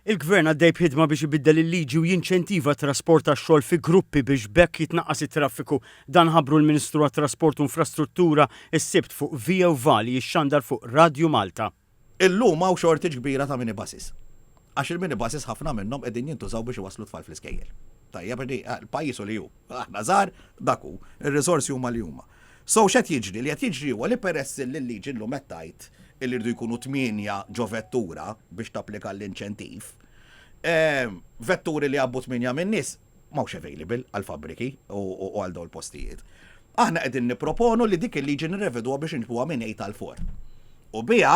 Il-Gvern għaddej b'ħidma biex ibiddel il-liġi u jinċentiva t-trasport tax-xogħol fi gruppi biex b'hekk jitnaqqas it-traffiku. Dan ħabbru l-Ministru għat-Trasport u Infrastruttura s-Sibt fuq Via u Va li jixxandar fuq Radju Malta. Illum hawn shortage kbira ta' minibuses. Għax il-minibuses ħafna minnhom qegħdin jintużaw biex iwasslu t-tfal fl-iskejjel. Tajjeb, il-pajjiż hu li hu. Aħna żgħar, dak hu. Ir-riżorsi huma li huma. So x'qed jiġri? Li qed jiġri huwa li peress li l-liġi llum qed tgħid illi jridu jkunu tmienja ġo vettura biex tapplika l-inċentiv, vetturi li jgħabbu tmienja min-nies m'hawnx available għall-fabbriki u għal dawn il-postijiet. Aħna qegħdin nipproponu li dik il-liġi nirrevedуha biex inġbuha minn 8 għal 4. U biha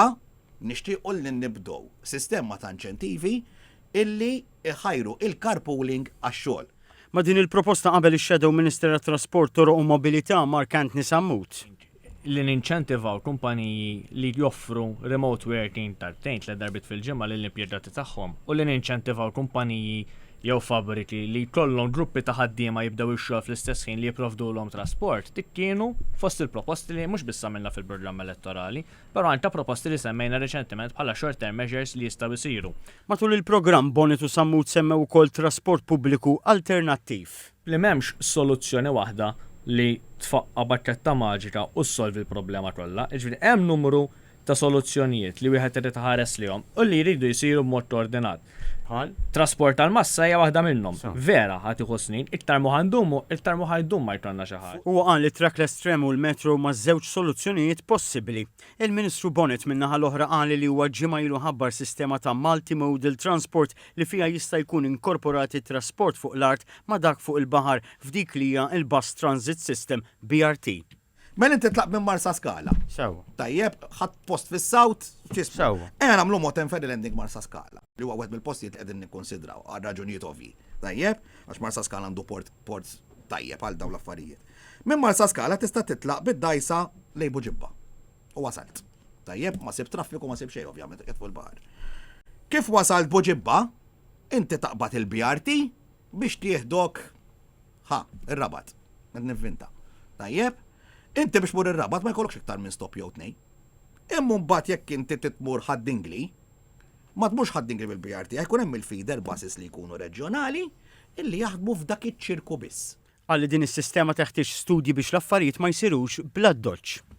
nixtiequ li nibdew sistema ta' inċentivi illi iħajru il-carpooling għax-xogħol. Ma' din il-proposta qabel ix-Shadow Minister għat-Trasport, Toroq u Mobilità, Mark Anthony Sammut. Li ninċentivaw kumpaniji li joffru remote working darbtejn, tlett darbiet fil-ġimgħa lill-impjegati tagħhom u li ninċentivaw kumpaniji jew fabbriki li jkollhom gruppi ta' ħaddiema jibdew ix-xogħol fl-istess ħin li jipprovdulhom trasport, dik kienu fost il-proposti li mhux biss għamilna fil-programm elettorali, però anke proposti li semmejna reċentement bħala short term measures li jistgħu jsiru. Matul il-programm, Bonett u Sammut semmew ukoll trasport pubbliku alternattiv. Li m'hemmx soluzzjoni waħda li tfaqqa' bakketta maġika u ssolvi l-problema kollha. Jiġifieri hemm numru ta' soluzzjonijiet li wieħed irid iħares lejhom u li jridu jsiru b'mod koordinat. Bħal? Trasport tal-massa hija waħda minnhom. Vera, ħa tieħu snin, iktar mhu ħa ndumu, iktar mhu ħa jdum ma jkollna xi ħaġa. Huwa qal li t-trackless tram u l-metro huma żewġ soluzzjonijiet possibbli. Il-Ministru Bonett min-naħa l-oħra qal li huwa ġimgħa ilu ħabbar sistema ta' multi-modal transport li fiha jista' jkun inkorporat it-trasport fuq l-art ma' dak fuq il-baħar f'dik li hija l-Bus Transit System, BRT. Mela inti tlaqt minn Marsaskala. Sewwa. Tajjeb, ħadt post fis-South, x'ismu. Sewwa. Ejja nagħmlu Motem Ferry Landing Marsaskala, li huwa wieħed mill-postijiet li qegħdin nikkunsidraw għal raġunijiet ovvji. Tajjeb, għax Marsaskala għandu port port tajjeb għal dawn l-affarijiet. Minn Marsaskala tista' titlaq bid-dgħajsa lejn Buġibba. U wasalt. Tajjeb, ma sib traffiku, ma sib xejn ovvjament qed fuq il-baħar. Kif wasalt Buġibba, inti taqbad il-BRT biex tieħdok ħa, ir-Rabat. Qed nivvinta. Tajjeb, inti biex tmur ir-Rabat ma jkollokx iktar minn stop jew tnejn. Imma mbagħad jekk inti titmur Ħad-Dingli, ma tmurx Ħad-Dingli bil-BRT, jkun hemm il-feeder buses li jkunu reġjonali illi jaħdmu f'dak iċ-ċirku biss. Qal li din is-sistema teħtieġ studji biex l-affarijiet ma jsirux bl-addoċċ.